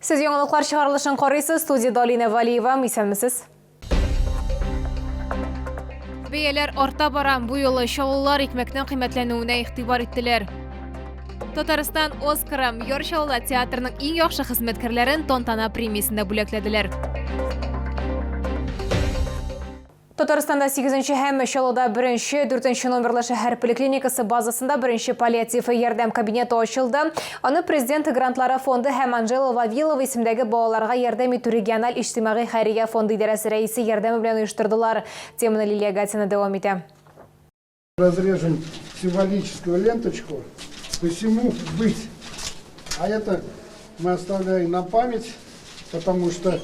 Сез яңалыклар чыгарылышын карыйсыз. Студиядә Алина Валиева. Исәнмесез. Бәяләр арта бара. Бу юлы чаллылар икмәкнең кыйммәтләнүенә игътибар иттеләр. Татарстан Оскары Яр Чаллыда театрның иң яхшы хезмәткәрләрен тантана премиясендә бүләкләделәр. Татарстанда сигезенче һәм Чаллыда беренче, дүртенче номерлы шәһәр поликлиникасы базасында беренче паллиатив ярдәм кабинеты ачылды. Аны Президент грантлары фонды һәм Анжела Вавилова исемдәге балаларга ярдәм итү региональ иҗтимагый хәйрия фонды идарәсе рәисе ярдәме белән оештырдылар. Теманы Лилия Гатина дәвам итә. Разрежем символическую ленточку. Посему быть. А это мы оставляем на память, потому что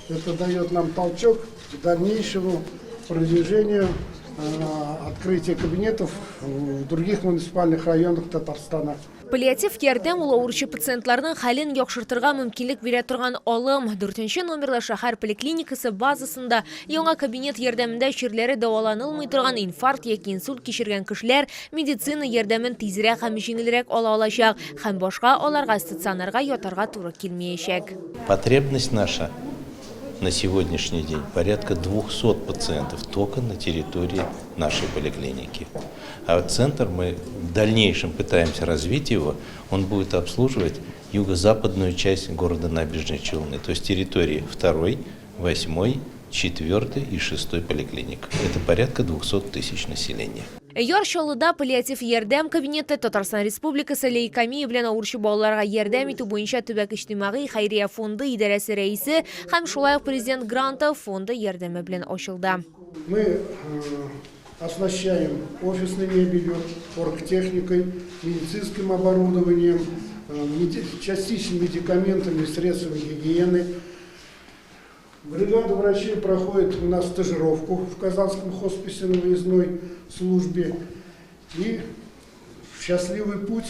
это дает нам толчок к дальнейшему продвижению э, открытия кабинетов в других муниципальных районах Татарстана. Паллиатив ярдәм ул авыручы пациентларның хәлен яхшыртырга мөмкинлек бирә торган алым. Дүртенче номерлы шәһәр поликлиникасы базасында яңа кабинет ярдәмендә чирләре дәваланылмый торган инфаркт яки инсульт кичергән кешеләр медицина ярдәмен тизрәк һәм җиңелрәк ала алачак һәм башка аларга стационарга ятарга туры килмиячәк. Потребность наша на сегодняшний день порядка 200 пациентов только на территории нашей поликлиники. А центр мы в дальнейшем пытаемся развить его, он будет обслуживать юго-западную часть города Набережной Челны, то есть территории 2, 8, 4 и 6 поликлиник. Это порядка 200 тысяч населения. Яр Чаллыда паллиатив ярдәм кабинеты Татарстан Республикасы лейкомия белән авыручы балаларга ярдәм итү буенча төбәк иҗтимагый хәйрия фонды идарәсе рәисе һәм шулай ук Президент гранты фонды ярдәме белән ачылды. Мы э, оснащаем офисной мебелью, оргтехникой, медицинским оборудованием, э, частично медикаментами, средствами гигиены. Бригада врачей проходит у нас стажировку в Казанском хосписе на выездной службе. И счастливый путь.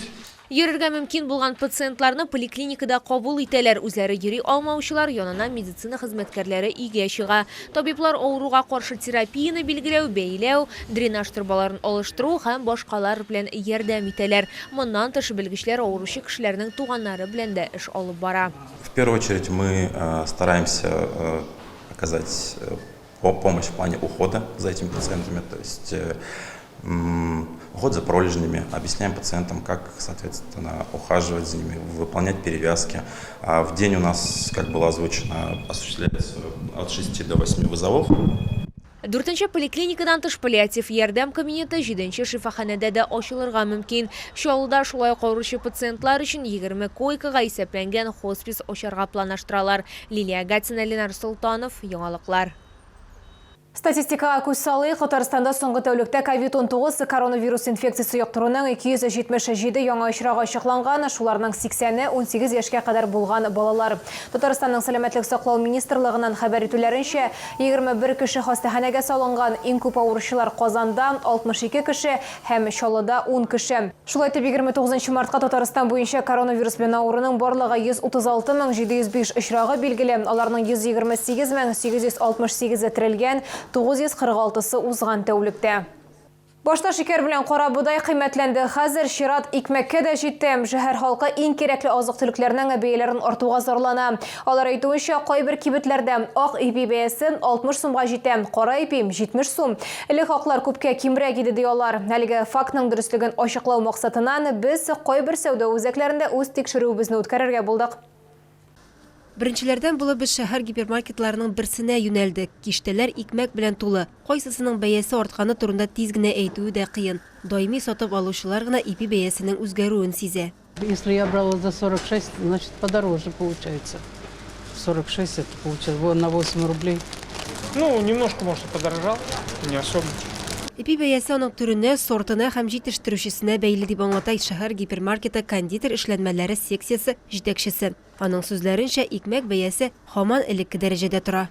Йөрергә мөмкин булган пациентларны поликлиникада кабул итәләр. Үзләре йөри алмаучылар янына медицина хезмәткәрләре өйгә чыга. Табиблар авыруга каршы терапияне билгеләү, бәйләү, дренаж торбаларын алыштыру һәм башкалар белән ярдәм итәләр. Моннан тыш, белгечләр авыручы кешеләрнең туганнары белән дә эш алып бара. В первую очередь мы э, стараемся э, оказать э, помощь в плане ухода за этими пациентами, то есть уход за пролежнями, объясняем пациентам, как, соответственно, ухаживать за ними, выполнять перевязки. А в день у нас, как было озвучено, осуществляется от 6 до 8 вызовов. Дүртенче поликлиникадан тыш паллиатив ярдәм кабинеты җиденче шифаханәдә дә ачылырга мөмкин. Чаллыда шулай ук авыручы пациентлар өчен 20 койкага исәпләнгән хоспис ачарга планлаштыралар. Лилия Гатина, Ленар Солтанов, Яңалыклар. Статистикага күз салыйк, Татарстанда соңгы тәүлектә ковид-19 коронавирус инфекциясе йоктыруның 277 яңа очрагы ачыкланган, шуларның 80-е 18 яшькә кадәр булган балалар. Татарстанның Сәламәтлек саклау министрлыгыннан хәбәр итүләренчә, 21 кеше хастаханәгә салынган, иң күп авыручылар Казанда, 62 кеше, һәм Чаллыда, ун кеше. Шулай итеп, 29 мартка Татарстан буенча коронавирус белән авыруның барлыгы 136 705 очрагы билгеле, аларның 128 868 е терелгән, 946 сы узган тәүлектә. Башта шикәр белән карабодай кыйммәтләнде, хәзер чират икмәккә дә җитте. Шәһәр халкы иң кирәкле азык-төлекләрнең бәяләрен артуга зарлана. Алар әйтүенчә, кайбер кибетләрдә ак ипи бәясе 60 сумга җитә, кара ипи, 70 сум. Элек хаклар күпкә кимрәк иде, ди алар. Әлеге фактның дөреслеген ачыклау максатыннан без кайбер сәүдә үзәкләрендә үз тикшерүебезне үткәрергә булдык. Беренчеләрдән булып без шәһәр гипермаркетларының берсенә юнәлдек. Киштәләр икмәк белән тулы. Кайсысының бәясе артканы турында тиз генә әйтүе дә кыен. Даими сатып алучылар гына ипи бәясенең үзгәрүен сизә. Если я брала за 46, значит подороже получается. 46 это получается на 8 рублей. Ну, немножко, может, и подорожал, не особо. Ипи бәясе аның төренә, сортына һәм җитештерүчесенә бәйле, дип аңлата шәһәр гипермаркеты кондитер эшләнмәләре секциясе җитәкчесе. Аның сүзләренчә, икмәк бәясе һаман элекке дәрәҗәдә тора.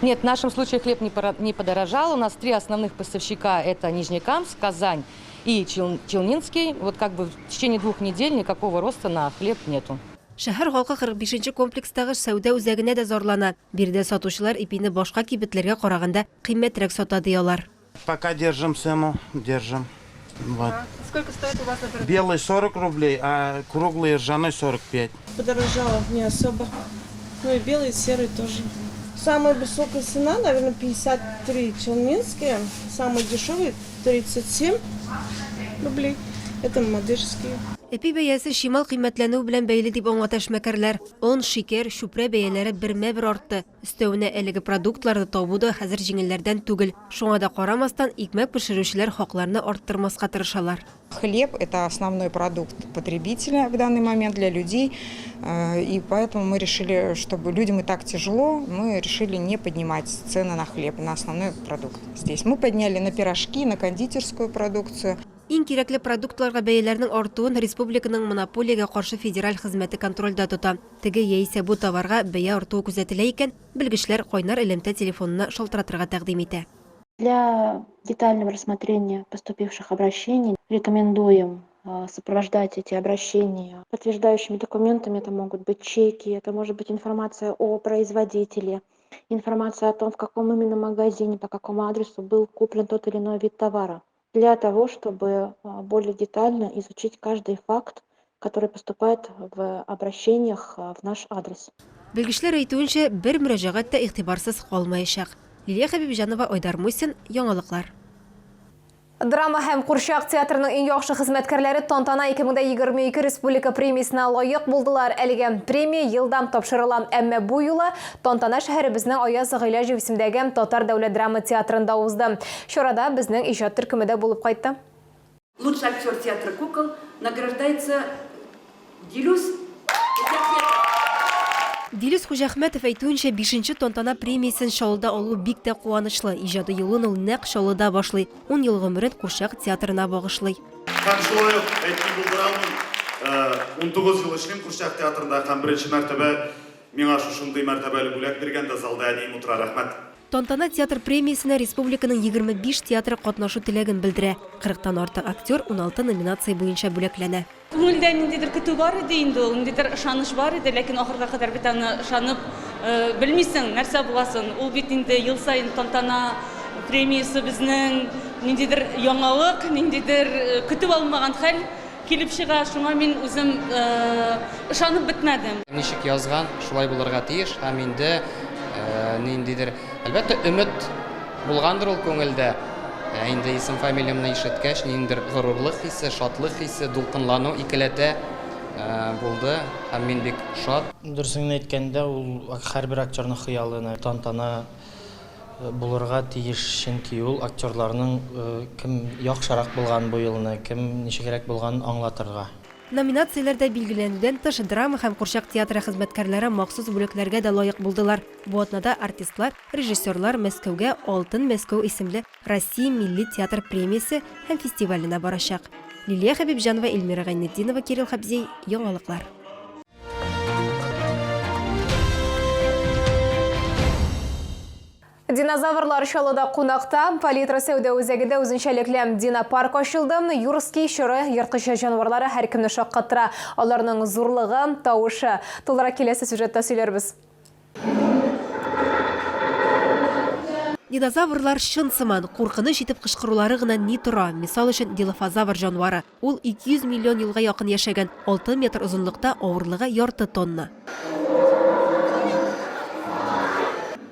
Нет, в нашем случае хлеб не подорожал. У нас три основных поставщика – это Нижнекамск, Казань и Челнинский. Вот как бы в течение двух недель никакого роста на хлеб нету. Шәһәр халкы 45 нче комплекстагы сәүдә үзәгенә дә зарлана. Биредә сатучылар ипине башка кибетләргә караганда кыйммәтрәк сата, ди алар. Пока держим цену, держим. Вот. А сколько стоит у вас, например? Белый 40 рублей, а круглый ржаной 45. Подорожало не особо. Ну и белый, и серый тоже. Самая высокая цена, наверное, 53 челнинские. Самый дешевый 37 рублей. Это мамадышские. Ипи бәясе чимал кыйммәтләнү белән бәйле дип аңлата эшмәкәрләр. Он, шикәр, чүпрә бәяләре бермә-бер артты. Өстәвенә әлеге продуктларны табу да хәзер җиңелләрдән түгел. Шуңа да карамастан, икмәк пешерүчеләр хакларны арттырмаска тырышалар. Хлеб – это основной продукт потребителя в данный момент для людей, и поэтому мы решили, чтобы людям и так тяжело, мы решили не поднимать цены на хлеб, на основной продукт здесь. Мы подняли на пирожки, на кондитерскую продукцию. Иң кирәкле продуктларга бәяләрнең артуын республиканың Монополиягә каршы федераль хезмәте контрольдә тота. Теге яисә бу товарга бәя артуы күзәтелә икән, белгечләр кайнар элемтә телефонына шалтыратырга тәкъдим итә. Для детального рассмотрения поступивших обращений рекомендуем сопровождать эти обращения подтверждающими документами. Это могут быть чеки, это может быть информация о производителе, информация о том, в каком именно магазине, по какому адресу был куплен тот или иной вид товара, для того, чтобы более детально изучить каждый факт, который поступает в обращениях в наш адрес. Белгечләр әйтүенчә, бер мөрәҗәгать тә игътибарсыз калмаячак. Лилия Хәбибҗанова, Айдар Мусин, Яңалыклар. Драма һәм курчак театрының иң яхшы хезмәткәрләре Тантана 2022 республика премиясенә лаек булдылар. Әлеге премия елдан тапшырыла. Әмма бу юлы Тантана шәһәребезнең Аяз Гыйләҗев исемендәге Татар дәүләт драма театрында узды. Чарада безнең иҗат төркеме дә булып кайтты. Лучший актер театра кукол награждается Дилюс Дилүс Хуҗахмәтов әйтүенчә, бишенче Тантана премиясен Чаллыда алу бик тә куанычлы. Иҗади юлын ул нәкъ Чаллыда башлый. Ун ел гомерен курчак театрына багышлый. Һәм шулай ук әйтми булдыра алмыйм, 19 ел эшлим курчак театрында һәм беренче мәртәбә миңа шушындый мәртәбәле бүләк биргәндә залда әнием утыра, рәхмәт. Тантана театр премиясенә республиканың 25 театры катнашу теләген белдерә. Кырыктан артык актер 16 номинация буенча бүләкләнә. Күңелдә ниндидер көтү бар иде инде ул, ниндидер ышаныч бар иде, ләкин ахырга кадәр бит аны ышанып белмисең, нәрсә буласын. Ул бит инде ел саен тантана премиясе безнең ниндидер яңалык, ниндидер көтеп алынмаган хәл килеп чыга. Шуңа мин үзем ышанып бетмәдем. Ничек язган, шулай булырга тиеш һәм инде ниндидер, әлбәттә, өмет булгандыр ул күңелдә. Ә инде исем-фамилиямне ишеткәч, ниндидер горурлык хисе, шатлык хисе, дулкынлану икеләтә булды һәм мин бик шат. Дөресен генә әйткәндә, ул һәрбер актерның хыялы, тантана булырга тиеш, чөнки ул актерларның кем яхшырак булган бу елны, кем ничегрәк булганын аңлатырга. Номинацияләрдә билгеләнүдән тыш, драма һәм курчак театры хезмәткәрләре махсус бүләкләргә дә лаек булдылар. Бу атнада артистлар, режиссерлар Мәскәүгә Алтын Мәскәү исемле Россия милли театр премиясе һәм фестиваленә барачак. Лилия Хәбибҗанова, Эльмира Гайнетдинова, Кирилл Хәбзей, Яңалыклар. Динозаврлар Чаллыда кунакта. Палитра сәүдә үзәгендә үзенчәлекле динопарк ачылды. Юрский чоры ерткыч җанварлары һәркемне шаккатыра. Аларның зурлыгы, тавышы. Тулырак киләсе сюжетта сөйләрбез. Динозаврлар чын сыман, куркыныч итеп кычкырулары гына ни тора. Мисал өчен, дилофозавр җанвары. Ул 200 миллион елга якын яшәгән, 6 метр озынлыкта, авырлыгы ярты тонна.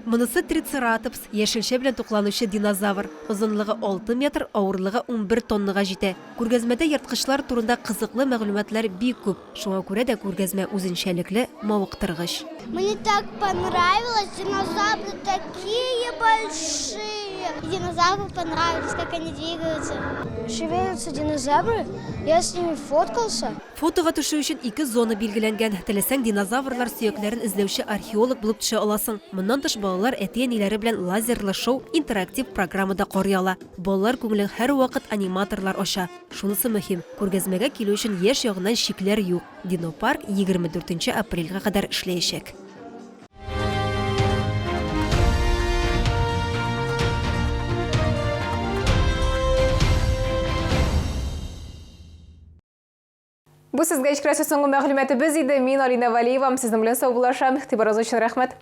Монысы трицератопс, яшелчә белән тукланучы динозавр. Озынлыгы 6 метр, авырлыгы 11 тоннага җитә. Күргәзмәдә ерткычлар турында кызыклы мәгълүматлар бик күп. Шуңа күрә дә күргәзмә үзенчәлекле, мавыктыргыч. Мне так понравилось, динозавры такие большие. Динозавры понравились, как они двигаются. Шевелятся динозавры, я с ними фоткался. Фотога төшү өчен ике зона билгеләнгән. Теләсәң, динозаврлар сөякләрен эзләүче археолог булып төшә аласың. Моннан тыш, балалар әти-әниләре белән лазерлы шоу, интерактив программа да карый ала. Балалар күңелен һәрвакыт аниматорлар ача. Шунысы мөһим, күргәзмәгә килү өчен яшь ягыннан чикләр юк. Динопарк 24 апрельгә кадәр эшләячәк. Бу сезгә ишкерәсе соңгы мәгълүматыбыз иде. Мин Алина Валиева, сезнең белән саубуллашам. Игътибарыгыз өчен рәхмәт.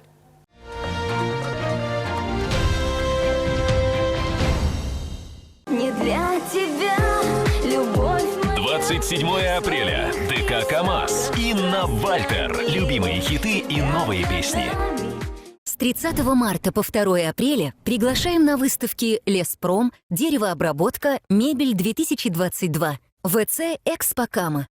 Не для тебя, любовь моя. 27 апреля. ДК КамАЗ. Инна Вальтер. Любимые хиты и новые песни. С 30 марта по 2 апреля приглашаем на выставки «Леспром», «Деревообработка», «Мебель-2022», ВЦ «Экспокама».